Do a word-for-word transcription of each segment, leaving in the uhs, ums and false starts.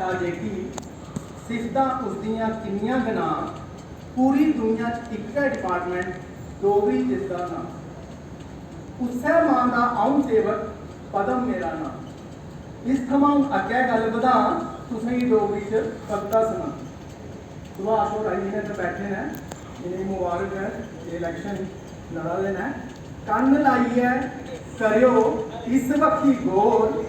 जेह्की सिफतां उसदियां किन्नियां गै नां, पूरी दुनिया च इक्कै डिपार्टमेंट डोगरी जिसदा नां। उस्सै मां दा अ'ऊं सेवक, पद्म मेरा नां। इस थमां अ'ऊं अग्गै गल्ल बधां, तुसेंगी डोगरी च कविता सनां। सुभाष होर आई इ'नें इत्थै बैठे न, इ'नेंगी मुबारक ऐ, एह् इलैक्शन लड़ा दे न। कन्न लाइयै करेओ इस बक्खी गौर,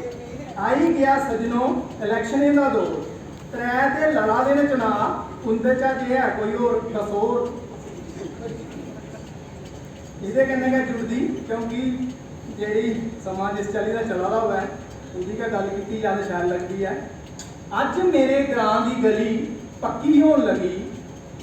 आई गेआ सज्जनो इलैक्शनें दा दौर। त्रै ते लड़ा दे न चुनांऽ, उं'दे चा जे है कोई होर दसोर। एह्दे कन्नै गै जुड़दी, क्योंकि जेह्ड़ी समां जिस चाल्ली दा चला दा होऐ, ओह्दी गै गल्ल कीती जा ते शैल लगदी ऐ। अज्ज मेरे ग्रां दी गली पक्की होन लगी,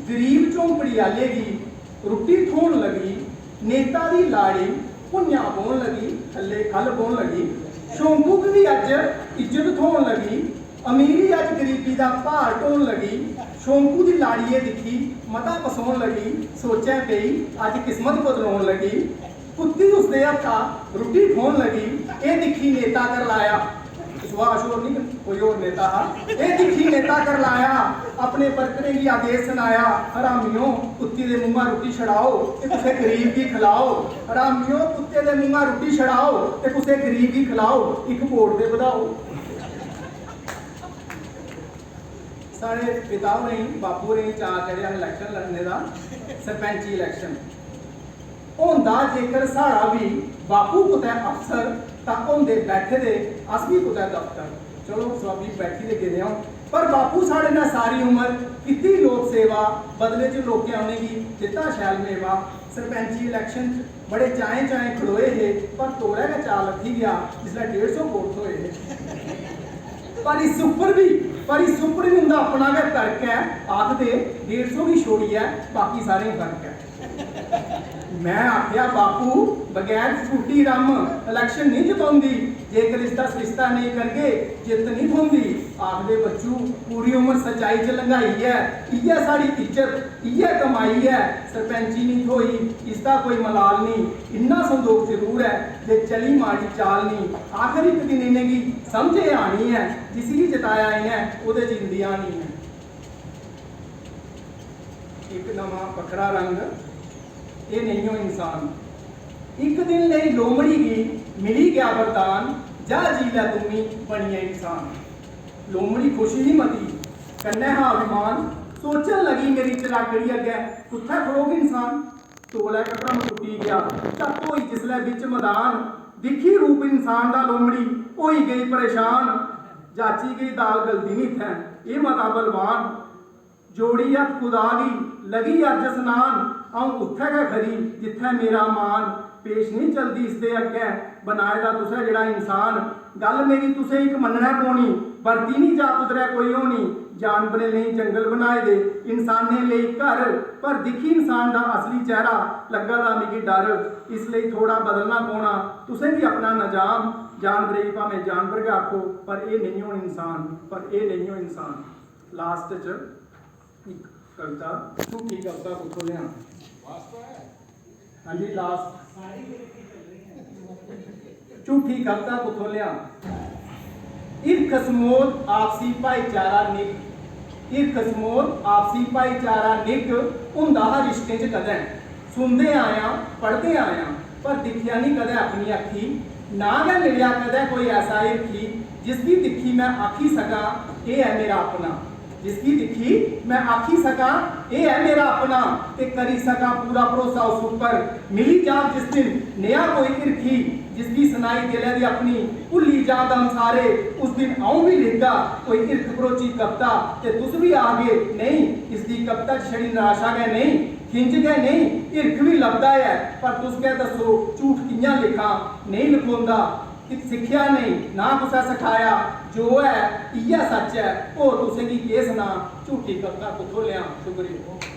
गरीब झोंपड़ी आह्ले गी रुट्टी थ्होन लगी, नेता दी लाड़ी भुञां बौह्न लगी, थल्ले ख'ल्ल बौह्न लगी। शौंकू गी बी अज्ज इज्जत थ्होन लगी, अमीरी अज्ज गरीबी दा भार ढोन लगी। शौंकू दी लाड़िये दिक्खी मता पसोन लगी, सोचैं पेई अज्ज किस्मत बदलोन लगी। कुत्ती उसदे हत्था रुट्टी ठोन लगी, एह् दिक्खी नेता करलाया। सुभाष होर निं, कोई होर नेता हा। एह् दिक्खी नेता करलाया, अपने वर्करें गी आदेश सनाया, "हरामियो, कुत्ती दे मुंहा रुट्टी छड़ाओ ते कुसै गरीब गी खलाओ। हरामियो, कुत्ते दे मुंहा रुट्टी छड़ाओ ते कुसै गरीब गी खलाओ, इक वोट ते बधाओ।" साढ़े पिता होरें गी, बापू होरें गी चाऽ चढ़ेआ इलैक्शन लड़ने दा, सरपैंची इलैक्शन। होंदा जेकर साढ़ा बी बापू कुतै अफसर, तां होंदे बैठे दे अस बी कुतै दफ्तर। चलो, स्वामी बैठी दे गेदे हों, पर बापू साढ़े ने सारी उम्र कीती लोक सेवा, बदले च लोकें उ'नेंगी दित्ता शैल मेवा। सरपैंची इलैक्शन च बड़े चाएं चाएं खड़ोए हे, पर तौले गै चाऽ लत्थी गेआ जिसलै डेढ़ सौ वोट थ्होए हे। पर इस उप्पर बी, पर इस उप्पर बी उं'दा अपना गै तर्क ऐ, आखदे, "डेढ़ सौ गी छोड़ियै बाकी सारें गी फर्क ऐ।" में आखेआ, "बापू, बगैर फूटी रम इलैक्शन नेईं जतोंदी, जेकर इसदा सरिस्ता नेईं करगे, जित्त नेईं थ्होंदी।" आखदे, "बच्चू, पूरी उम्र सच्चाई च लंघाई ऐ, इ'यै साढ़ी इज्जत, इ'यै कमाई ऐ। सरपैंची नेईं थ्होई, इसदा कोई मलाल नेईं, इन्ना संदोख जरूर ऐ जे चली माड़ी चाल नेईं। आखर इक दिन इ'नेंगी समझ एह् आनी ऐ, जिसगी जताया इ'नें, ओह्दे च इं'दी हानी ऐ।" इक नमां बक्खरा रंग, एह् नेईं हो इंसान। इक दिन लेई लोमड़ी गी मिली गेआ वरदान, जा जी लै तुम्मी बनियै इंसान। लोमड़ी खुश ही मती, कन्नै हा अभिमान, सोचन लगी मेरी चलाकड़ी अग्गें, कुत्थै खड़ोग इंसान? तौले गै भ्रम टुट्टी गेआ, झत्त होई जिसलै बिच मदान, दिक्खी रूप इंसान दा लोमड़ी, होई गेई परेशान। जाची गेई दाल गलदी निं इत्थै, एह् मता बलवान। जोड़ी हत्थ खुदा गी, लगी अज्ज सनान, अ'ऊं उत्थै गै खरी जित्थै मेरा मान। पेश निं चलदी इसदे अग्गें, बनाए दा तुसें जेह्ड़ा इंसान। गल्ल मेरी तुसें इक मन्नना पौनी, बरती निं जा कुदरै कोई होनी। जानवरें लेई जंगल बनाए दे, इंसानें लेई घर, पर दिक्खी इंसान दा असली चेहरा, लग्गा दा मिगी डर। इस लेई थोड़ा बदलना पौना तुसें बी अपना नजाम। जानवरें गी भामें जानवर गै आखो, पर एह् नेईं होन इंसान, पर एह् नेईं होन इंसान। लास्ट च इक कविता, झूठी कविता कुत्थों लेआं? हां जी, लास्ट। झूठी कविता कुत्थों लेआं? हिरख समोध आपसी भाईचारा निक, हिरख समोध आपसी भाईचारा निक, होंदा हा रिश्तें च कदें। सुनदे आयां, पढ़दे आयां, पर दिक्खेआ निं कदें अपनी अक्खी। ना गै मिलेआ कदें कोई ऐसा हिरखी, जिसगी दिक्खी में आखी सकां, "एह् ऐ मेरा अपना।" जिसगी दिक्खी में आखी सकां, "एह् ऐ मेरा अपना," ते करी सकां पूरा भरोसा उस उप्पर। मिली जाग जिस दिन नेहा कोई हिरखी, जिसगी सनाई दिलै दी अपनी भुल्ली जां गम सारे, उस दिन अ'ऊं बी लिखगा कोई हिरख भरोची कविता, ते तुस बी आखगे, "नेईं, इसदी कविता च छड़ी नराशा गै नेईं, खिंझ गै नेईं, हिरख बी लभदा ऐ, पर तुस गै दस्सो, झूठ कि'यां लिखां?" नेईं लखोंदा, कि सिक्खेआ नेईं, ना कुसै सखाया, जो ऐ, इ'यै सच्च ऐ, होर तुसें गी केह् सनां, झूठी कविता कुत्थों लेआं? शुक्रिया।